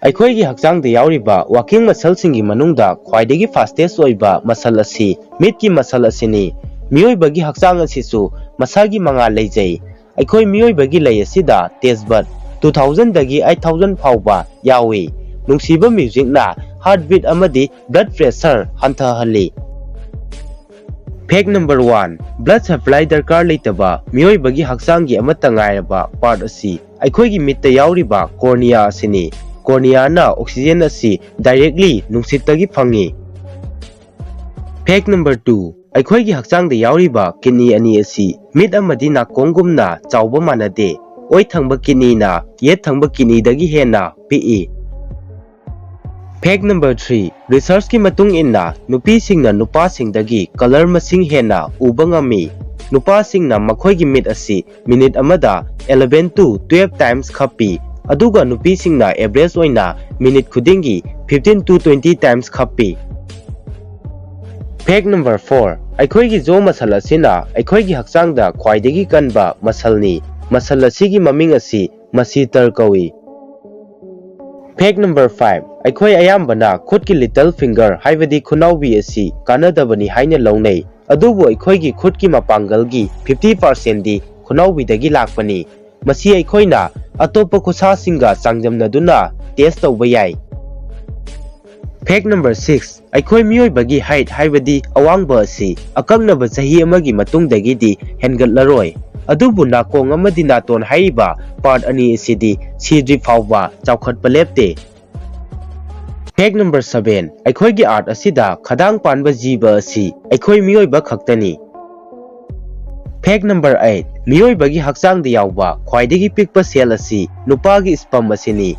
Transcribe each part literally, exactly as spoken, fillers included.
ꯑꯩꯈꯣꯏꯒꯤ ꯍꯛꯆꯥꯡꯗ ꯌꯥꯎꯔꯤꯕ working muscleꯁꯤꯡꯒꯤ ꯃꯅꯨꯡꯗ ꯈ꯭ꯋꯥꯏꯗꯒꯤ fastest ꯑꯣꯏꯕ muscle ꯑꯁꯤ ꯃꯤꯠꯀꯤ muscle ꯑꯁꯤꯅꯤ꯫ ꯃꯤꯑꯣꯏꯕꯒꯤ ꯍꯛꯆꯥꯡ ꯑꯁꯤꯁꯨ ꯃꯁꯥꯒꯤ ꯃꯉꯥꯜ ꯂꯩꯖꯩ꯫ ꯑꯩꯈꯣꯏ ꯃꯤꯑꯣꯏꯕꯒꯤ ꯂꯩ ꯑꯁꯤꯗ taste bud two thousandꯗꯒꯤ eight thousand ꯐꯥꯎꯕ ꯌꯥꯎꯏ꯫ ꯅꯨꯡꯁꯤꯕ musicꯅ heartbeat ꯑꯃꯗꯤ blood pressure ꯍꯟꯊꯍꯜꯂꯤ꯫ Fact number one, blood supply ꯗꯔꯀꯥꯔ ꯂꯩꯇꯕ ꯃꯤꯑꯣꯏꯕꯒꯤ ꯍꯛꯆꯥꯡꯒꯤ ꯑꯃꯠꯇ ꯉꯥꯏꯔꯕ part ꯑꯁꯤ ꯑꯩꯈꯣꯏꯒꯤ ꯃꯤꯠꯇ ꯌꯥꯎꯔꯤꯕ cornea ꯑꯁꯤꯅꯤ꯫ Corneaꯅ oxygen ꯑꯁꯤ directly ꯅꯨꯡꯁꯤꯠꯇꯒꯤ ꯐꯪꯏ꯫ Fact number two, ꯑꯩꯈꯣꯏꯒꯤ ꯍꯛꯆꯥꯡꯗ ꯌꯥꯎꯔꯤꯕ kidney ꯑꯅꯤ ꯑꯁꯤ ꯃꯤꯠ ꯑꯃꯗꯤ ꯅꯥꯀꯣꯡꯒꯨꯝꯅ ꯆꯥꯎꯕ ꯃꯥꯟꯅꯗꯦ꯫ ꯑꯣꯏ ꯊꯪꯕ kidneyꯅ ꯌꯦꯠ ꯊꯪꯕ kidneyꯗꯒꯤ ꯍꯦꯟꯅ ꯄꯤꯛꯏ꯫ Fact number three, researchꯀꯤ ꯃꯇꯨꯡ ꯏꯟꯅ ꯅꯨꯄꯤꯁꯤꯡꯅ ꯅꯨꯄꯥꯁꯤꯡꯗꯒꯤ color ꯃꯁꯤꯡ ꯍꯦꯟꯅ ꯎꯕ ꯉꯝꯃꯤ꯫ ꯅꯨꯄꯥꯁꯤꯡꯅ ꯃꯈꯣꯏꯒꯤ ꯃꯤꯠ ꯑꯁꯤ minute ꯑꯃꯗ eleven to twelve times ꯈꯞꯄꯤ, ꯑꯗꯨꯒ ꯅꯨꯄꯤꯁꯤꯡꯅ average ꯑꯣꯏꯅ minute ꯈꯨꯗꯤꯡꯒꯤ fifteen to twenty times ꯈꯞꯄꯤ꯫ Fact number four, ꯑꯩꯈꯣꯏꯒꯤ jaw muscle ꯑꯁꯤꯅ ꯑꯩꯈꯣꯏꯒꯤ ꯍꯛꯆꯥꯡꯗ ꯈ꯭ꯋꯥꯏꯗꯒꯤ ꯀꯟꯕ muscleꯅꯤ꯫ Muscle ꯑꯁꯤꯒꯤ ꯃꯃꯤꯡ ꯑꯁꯤ masseter ꯀꯧꯏ꯫ Fact number five, ꯑꯩꯈꯣꯏ ꯑꯌꯥꯝꯕꯅ ꯈꯨꯠꯀꯤ little finger ꯍꯥꯏꯕꯗꯤ ꯈꯨꯅꯥꯎꯕꯤ ꯑꯁꯤ ꯀꯥꯟꯅꯗꯕꯅꯤ ꯍꯥꯏꯅ ꯂꯧꯅꯩ, ꯑꯗꯨꯕꯨ ꯑꯩꯈꯣꯏꯒꯤ ꯈꯨꯠꯀꯤ ꯃꯄꯥꯡꯒꯜꯒꯤ fifty percentꯗꯤ ꯈꯨꯅꯥꯎꯕꯤꯗꯒꯤ ꯂꯥꯛꯄꯅꯤ꯫ ꯃꯁꯤ ꯑꯩꯈꯣꯏꯅ ꯑꯇꯣꯞꯄ ꯈꯨꯠꯁꯥꯁꯤꯡꯒ ꯆꯥꯡꯗꯝꯅꯗꯨꯅ test ꯇꯧꯕ ꯌꯥꯏ꯫ Fact number six, ꯑꯩꯈꯣꯏ ꯃꯤꯑꯣꯏꯕꯒꯤ height ꯍꯥꯏꯕꯗꯤ ꯑꯋꯥꯡꯕ ꯑꯁꯤ ꯑꯀꯛꯅꯕ ꯆꯍꯤ ꯑꯃꯒꯤ ꯃꯇꯨꯡꯗꯒꯤꯗꯤ ꯍꯦꯟꯒꯠꯂꯔꯣꯏ, ꯑꯗꯨꯕꯨ ꯅꯥꯀꯣꯡ ꯑꯃꯗꯤ ꯅꯥꯇꯣꯟ ꯍꯥꯏꯔꯤꯕ part ꯑꯅꯤ ꯑꯁꯤꯗꯤ ꯁꯤꯗ꯭ꯔꯤ ꯐꯥꯎꯕ ꯆꯥꯎꯈꯠꯄ ꯂꯦꯞꯇꯦ꯫ Fact number seven, ꯑꯩꯈꯣꯏꯒꯤ earth ꯑꯁꯤꯗ ꯈꯗꯥꯡ ꯄꯥꯟꯕ ꯖꯤꯕ ꯑꯁꯤ ꯑꯩꯈꯣꯏ ꯃꯤꯑꯣꯏꯕ ꯈꯛꯇꯅꯤ꯫ Fact number eight, ꯃꯤꯑꯣꯏꯕꯒꯤ ꯍꯛꯆꯥꯡꯗ ꯌꯥꯎꯕ ꯈ꯭ꯋꯥꯏꯗꯒꯤ ꯄꯤꯛꯄ cell ꯑꯁꯤ ꯅꯨꯄꯥꯒꯤ sperm ꯑꯁꯤꯅꯤ꯫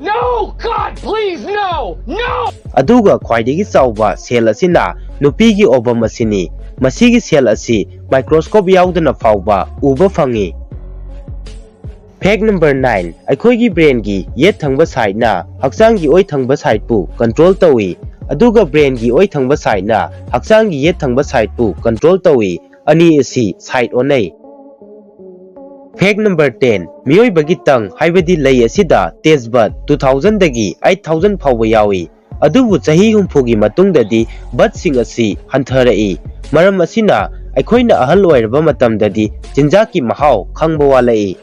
No! God, please, no! No! ꯑꯗꯨꯒ ꯈ꯭ꯋꯥꯏꯗꯒꯤ ꯆꯥꯎꯕ cell ꯑꯁꯤꯅ ꯅꯨꯄꯤꯒꯤ ovum ꯑꯁꯤꯅꯤ꯫ ꯃꯁꯤꯒꯤ cell ꯑꯁꯤ microscope ꯌꯥꯎꯗꯅ ꯐꯥꯎꯕ ꯎꯕ ꯐꯪꯏ꯫ Fact number nine, ꯑꯩꯈꯣꯏꯒꯤ brainꯒꯤ ꯌꯦꯠ ꯊꯪꯕ sideꯅ ꯍꯛꯆꯥꯡꯒꯤ ꯑꯣꯏ ꯊꯪꯕ sideꯄꯨ control ꯇꯧꯏ, ꯑꯗꯨꯒ brainꯒꯤ ꯑꯣꯏ ꯊꯪꯕ sideꯅ ꯍꯛꯆꯥꯡꯒꯤ ꯌꯦꯠ ꯊꯪꯕ sideꯄꯨ control ꯇꯧꯏ꯫ ꯑꯅꯤ ꯑꯁꯤ side ꯑꯣꯟꯅꯩ꯫ Fact number ten, ꯃꯤꯑꯣꯏꯕꯒꯤ tongue ꯍꯥꯏꯕꯗꯤ ꯂꯩ ꯑꯁꯤꯗ taste bud two thousand ꯗꯒꯤ eight thousand ꯐꯥꯎꯕ ꯌꯥꯎꯏ꯫ ꯑꯗꯨꯕꯨ ꯆꯍꯤ ꯍꯨꯝꯐꯨꯒꯤ ꯃꯇꯨꯡꯗꯗꯤ budꯁꯤꯡ ꯑꯁꯤ ꯍꯟꯊꯔꯛꯏ꯫ ꯃꯔꯝ ꯑꯁꯤꯅ ꯑꯩꯈꯣꯏꯅ ꯑꯍꯜ ꯑꯣꯏꯔꯕ ꯃꯇꯝꯗꯗꯤ ꯆꯤꯟꯖꯥꯛꯀꯤ ꯃꯍꯥꯎ ꯈꯪꯕ ꯋꯥꯠꯂꯛꯏ꯫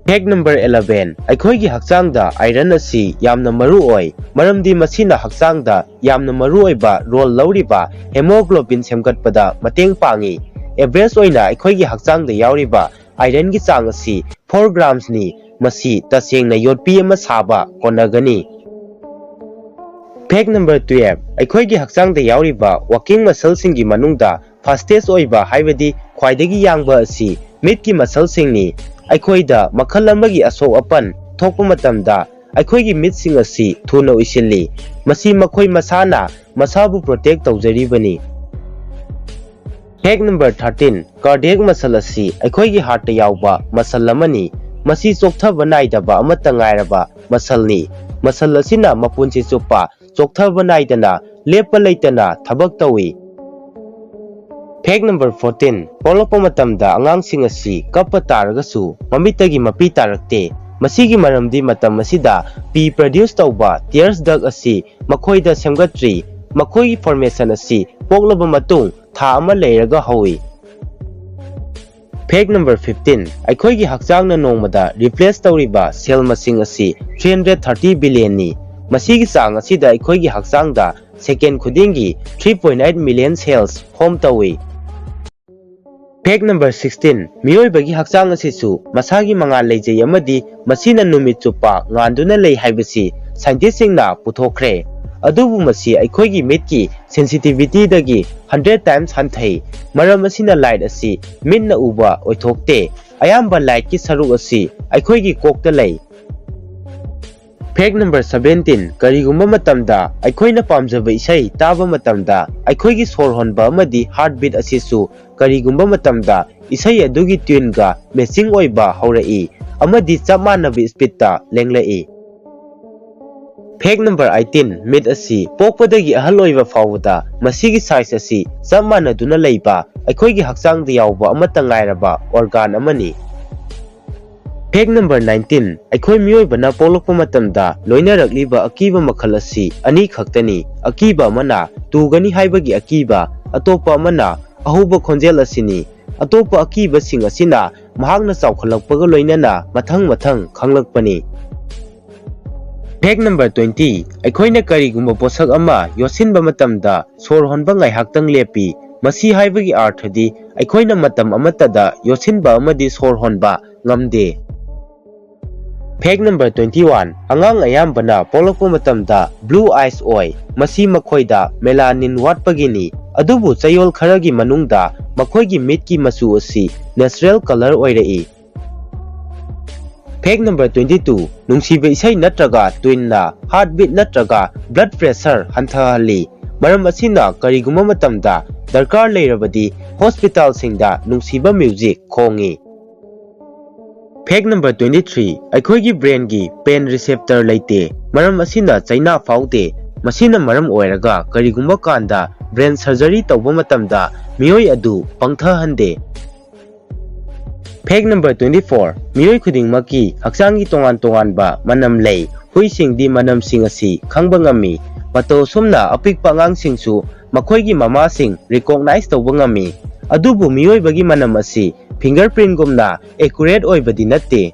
Fact number eleven, ꯑꯩꯈꯣꯏꯒꯤ ꯍꯛꯆꯥꯡꯗ iron ꯑꯁꯤ ꯌꯥꯝꯅ ꯃꯔꯨ ꯑꯣꯏ, ꯃꯔꯝꯗꯤ ꯃꯁꯤꯅ ꯍꯛꯆꯥꯡꯗ ꯌꯥꯝꯅ ꯃꯔꯨ ꯑꯣꯏꯕ role ꯂꯧꯔꯤꯕ hemoglobin ꯁꯦꯝꯒꯠꯄꯗ ꯃꯇꯦꯡ ꯄꯥꯡꯏ꯫ Average ꯑꯣꯏꯅ ꯑꯩꯈꯣꯏꯒꯤ ꯍꯛꯆꯥꯡꯗ ꯌꯥꯎꯔꯤꯕ ironꯒꯤ ꯆꯥꯡ ꯑꯁꯤ four gramsꯅꯤ꯫ ꯃꯁꯤ ꯇꯁꯦꯡꯅ ꯌꯣꯠꯄꯤ ꯑꯃ ꯁꯥꯕ ꯀꯣꯟꯅꯒꯅꯤ꯫ Fact number twelve, ꯑꯩꯈꯣꯏꯒꯤ ꯍꯛꯆꯥꯡꯗ ꯌꯥꯎꯔꯤꯕ working muscleꯁꯤꯡꯒꯤ ꯃꯅꯨꯡꯗ fastest ꯑꯣꯏꯕ ꯍꯥꯏꯕꯗꯤ ꯈ꯭ꯋꯥꯏꯗꯒꯤ ꯌꯥꯡꯕ ꯑꯁꯤ ꯃꯤꯠꯀꯤ muscleꯁꯤꯡꯅꯤ꯫ ꯑꯩꯈꯣꯏꯗ ꯃꯈꯜ ꯑꯃꯒꯤ ꯑꯁꯣꯛ ꯑꯄꯟ ꯊꯣꯛꯄ ꯃꯇꯝꯗ ꯑꯩꯈꯣꯏꯒꯤ ꯃꯤꯠꯁꯤꯡ ꯑꯁꯤ ꯊꯨꯅ ꯎꯏꯁꯤꯜꯂꯤ꯫ ꯃꯁꯤ ꯃꯈꯣꯏ ꯃꯁꯥꯅ ꯃꯁꯥꯕꯨ protect ꯇꯧꯖꯔꯤꯕꯅꯤ꯫ Fact number thirteen, cardiac muscle ꯑꯁꯤ ꯑꯩꯈꯣꯏꯒꯤ heartꯇ ꯌꯥꯎꯕ muscle ꯑꯃꯅꯤ꯫ ꯃꯁꯤ ꯆꯣꯛꯊꯕ ꯅꯥꯏꯗꯕ ꯑꯃꯠꯇ ꯉꯥꯏꯔꯕ muscleꯅꯤ꯫ Muscle ꯑꯁꯤꯅ ꯃꯄꯨꯟꯁꯤ ꯆꯨꯞꯄ ꯆꯣꯛꯊꯕ ꯅꯥꯏꯗꯅ, ꯂꯦꯞꯄ ꯂꯩꯇꯅ ꯊꯕꯛ ꯇꯧꯏ꯫ Fact number fourteen, ꯄꯣꯛꯂꯛꯄ ꯃꯇꯝꯗ ꯑꯉꯥꯡꯁꯤꯡ ꯑꯁꯤ ꯀꯞꯄ ꯇꯥꯔꯒꯁꯨ ꯃꯃꯤꯠꯇꯒꯤ ꯃꯄꯤ ꯇꯥꯔꯛꯇꯦ꯫ ꯃꯁꯤꯒꯤ ꯃꯔꯝꯗꯤ ꯃꯇꯝ ꯑꯁꯤꯗ pee produce ꯇꯧꯕ tears duct ꯑꯁꯤ ꯃꯈꯣꯏꯗ ꯁꯦꯝꯒꯠꯇ꯭ꯔꯤ꯫ ꯃꯈꯣꯏꯒꯤ formation ꯑꯁꯤ ꯄꯣꯛꯂꯕ ꯃꯇꯨꯡ ꯊꯥ ꯑꯃ ꯂꯩꯔꯒ ꯍꯧꯏ꯫ Fact number fifteen, ꯑꯩꯈꯣꯏꯒꯤ ꯍꯛꯆꯥꯡꯅ ꯅꯣꯡꯃꯗ replace ꯇꯧꯔꯤꯕ cell ꯃꯁꯤꯡ ꯑꯁꯤ three hundred thirty billionꯅꯤ꯫ ꯃꯁꯤꯒꯤ ꯆꯥꯡ ꯑꯁꯤꯗ ꯑꯩꯈꯣꯏꯒꯤ ꯍꯛꯆꯥꯡꯗ second ꯈꯨꯗꯤꯡꯒꯤ three point eight million cells form ꯇꯧꯏ꯫ Fact number sixteen, ꯃꯤꯑꯣꯏꯕꯒꯤ ꯍꯛꯆꯥꯡ ꯑꯁꯤꯁꯨ ꯃꯁꯥꯒꯤ ꯃꯉꯥꯜ ꯂꯩꯖꯩ ꯑꯃꯗꯤ ꯃꯁꯤꯅ ꯅꯨꯃꯤꯠ ꯆꯨꯞꯄ ꯉꯥꯟꯗꯨꯅ ꯂꯩ ꯍꯥꯏꯕꯁꯤ scientistꯁꯤꯡꯅ ꯄꯨꯊꯣꯛꯈ꯭ꯔꯦ꯫ ꯑꯗꯨꯕꯨ ꯃꯁꯤ ꯑꯩꯈꯣꯏꯒꯤ ꯃꯤꯠꯀꯤ sensitivityꯗꯒꯤ hundred times ꯍꯟꯊꯩ꯫ ꯃꯔꯝ ꯑꯁꯤꯅ light ꯑꯁꯤ ꯃꯤꯠꯅ ꯎꯕ ꯑꯣꯏꯊꯣꯛꯇꯦ꯫ ꯑꯌꯥꯝꯕ lightꯀꯤ ꯁꯔꯨꯛ ꯑꯁꯤ ꯑꯩꯈꯣꯏꯒꯤ ꯀꯣꯛꯇ ꯂꯩ꯫ Fact number seventeen, ꯀꯔꯤꯒꯨꯝꯕ ꯃꯇꯝꯗ ꯑꯩꯈꯣꯏꯅ ꯄꯥꯝꯖꯕ ꯏꯁꯩ ꯇꯥꯕ ꯃꯇꯝꯗ ꯑꯩꯈꯣꯏꯒꯤ ꯁꯣꯔ ꯍꯣꯟꯕ ꯑꯃꯗꯤ heartbeat ꯑꯁꯤꯁꯨ ꯀꯔꯤꯒꯨꯝꯕ ꯃꯇꯝꯗ ꯏꯁꯩ ꯑꯗꯨꯒꯤ tuneꯒ matching ꯑꯣꯏꯕ ꯍꯧꯔꯛꯏ ꯑꯃꯗꯤ ꯆꯞ ꯃꯥꯟꯅꯕ speedꯇ ꯂꯦꯡꯂꯛꯏ꯫ Fact number eighteen, ꯃꯤꯠ ꯑꯁꯤ ꯄꯣꯛꯄꯗꯒꯤ ꯑꯍꯜ ꯑꯣꯏꯕ ꯐꯥꯎꯕꯗ ꯃꯁꯤꯒꯤ size ꯑꯁꯤ ꯆꯞ ꯃꯥꯟꯅꯗꯨꯅ ꯂꯩꯕ ꯑꯩꯈꯣꯏꯒꯤ ꯍꯛꯆꯥꯡꯗ ꯌꯥꯎꯕ ꯑꯃꯠꯇ ꯉꯥꯏꯔꯕ organ ꯑꯃꯅꯤ꯫ Fact number nineteen, ꯑꯩꯈꯣꯏ ꯃꯤꯑꯣꯏꯕꯅ ꯄꯣꯛꯂꯛꯄ ꯃꯇꯝꯗ ꯂꯣꯏꯅꯔꯛꯂꯤꯕ ꯑꯀꯤꯕ ꯃꯈꯜ ꯑꯁꯤ ꯑꯅꯤ ꯈꯛꯇꯅꯤ꯫ ꯑꯀꯤꯕ ꯑꯃꯅ ꯇꯨꯒꯅꯤ ꯍꯥꯏꯕꯒꯤ ꯑꯀꯤꯕ, ꯑꯇꯣꯞꯄ ꯑꯃꯅ ꯑꯍꯧꯕ ꯈꯣꯟꯖꯦꯜ ꯑꯁꯤꯅꯤ꯫ ꯑꯇꯣꯞꯄ ꯑꯀꯤꯕꯁꯤꯡ ꯑꯁꯤꯅ ꯃꯍꯥꯛꯅ ꯆꯥꯎꯈꯠꯂꯛꯄꯒ ꯂꯣꯏꯅꯅ ꯃꯊꯪ ꯃꯊꯪ ꯈꯪꯂꯛꯄꯅꯤ꯫ Fact number twenty, ꯑꯩꯈꯣꯏꯅ ꯀꯔꯤꯒꯨꯝꯕ ꯄꯣꯠꯁꯛ ꯑꯃ ꯌꯣꯠꯁꯤꯟꯕ ꯃꯇꯝꯗ ꯁꯣꯔ ꯍꯣꯟꯕ ꯉꯥꯏꯍꯥꯛꯇꯪ ꯂꯦꯞꯄꯤ꯫ ꯃꯁꯤ ꯍꯥꯏꯕꯒꯤ ꯑꯥꯔꯊꯗꯤ ꯑꯩꯈꯣꯏꯅ ꯃꯇꯝ ꯑꯃꯠꯇꯗ ꯌꯣꯠꯁꯤꯟꯕ ꯑꯃꯗꯤ ꯁꯣꯔ ꯍꯣꯟꯕ ꯉꯝꯗꯦ꯫ Fact number twenty one, ꯑꯉꯥꯡ ꯑꯌꯥꯝꯕꯅ ꯄꯣꯛꯂꯛꯄ ꯃꯇꯝꯗ blue eyes ꯑꯣꯏ꯫ ꯃꯁꯤ ꯃꯈꯣꯏꯗ melanin ꯋꯥꯠꯄꯒꯤꯅꯤ꯫ ꯑꯗꯨꯕꯨ ꯆꯌꯣꯜ ꯈꯔꯒꯤ ꯃꯅꯨꯡꯗ ꯃꯈꯣꯏꯒꯤ ꯃꯤꯠꯀꯤ ꯃꯆꯨ ꯑꯁꯤ natural color ꯑꯣꯏꯔꯛꯏ꯫ Fact number twenty two, ꯅꯨꯡꯁꯤꯕ ꯏꯁꯩ ꯅꯠꯇ꯭ꯔꯒ ꯇ꯭ꯋꯤꯟꯅ heartbeat ꯅꯠꯇ꯭ꯔꯒ blood pressure ꯍꯟꯊꯍꯜꯂꯤ꯫ ꯃꯔꯝ ꯑꯁꯤꯅ ꯀꯔꯤꯒꯨꯝꯕ ꯃꯇꯝꯗ ꯗꯔꯀꯥꯔ ꯂꯩꯔꯕꯗꯤ ꯍꯣꯁꯄꯤꯇꯥꯜꯁꯤꯡꯗ ꯅꯨꯡꯁꯤꯕ music ꯈꯣꯡꯏ꯫ Fact number twenty three, ꯑꯩꯈꯣꯏꯒꯤ brainꯒꯤ pain receptor ꯂꯩꯇꯦ꯫ ꯃꯔꯝ ꯑꯁꯤꯅ ꯆꯩꯅꯥ ꯐꯥꯎꯗꯦ꯫ ꯃꯁꯤꯅ ꯃꯔꯝ ꯑꯣꯏꯔꯒ ꯀꯔꯤꯒꯨꯝꯕ ꯀꯥꯟꯗ brain surgery ꯇꯧꯕ ꯃꯇꯝꯗ ꯃꯤꯑꯣꯏ ꯑꯗꯨ ꯄꯪꯊꯍꯟꯗꯦ꯫ Fact number twenty four, ꯃꯤꯑꯣꯏ ꯈꯨꯗꯤꯡꯃꯛꯀꯤ ꯍꯛꯆꯥꯡꯒꯤ ꯇꯣꯉꯥꯟ ꯇꯣꯉꯥꯟꯕ ꯃꯅꯝ ꯂꯩ꯫ ꯍꯨꯏꯁꯤꯡꯗꯤ ꯃꯅꯝꯁꯤꯡ ꯑꯁꯤ ꯈꯪꯕ ꯉꯝꯃꯤ꯫ ꯃꯇꯧ ꯑꯁꯨꯝꯅ ꯑꯄꯤꯛꯄ ꯑꯉꯥꯡꯁꯤꯡꯁꯨ ꯃꯈꯣꯏꯒꯤ ꯃꯃꯥꯁꯤꯡ recognize ꯇꯧꯕ ꯉꯝꯃꯤ꯫ ꯑꯗꯨꯕꯨ ꯃꯤꯑꯣꯏꯕꯒꯤ ꯃꯅꯝ ꯑꯁꯤ fingerprintꯒꯨꯝꯅ accurate ꯑꯣꯏꯕꯗꯤ ꯅꯠꯇꯦ꯫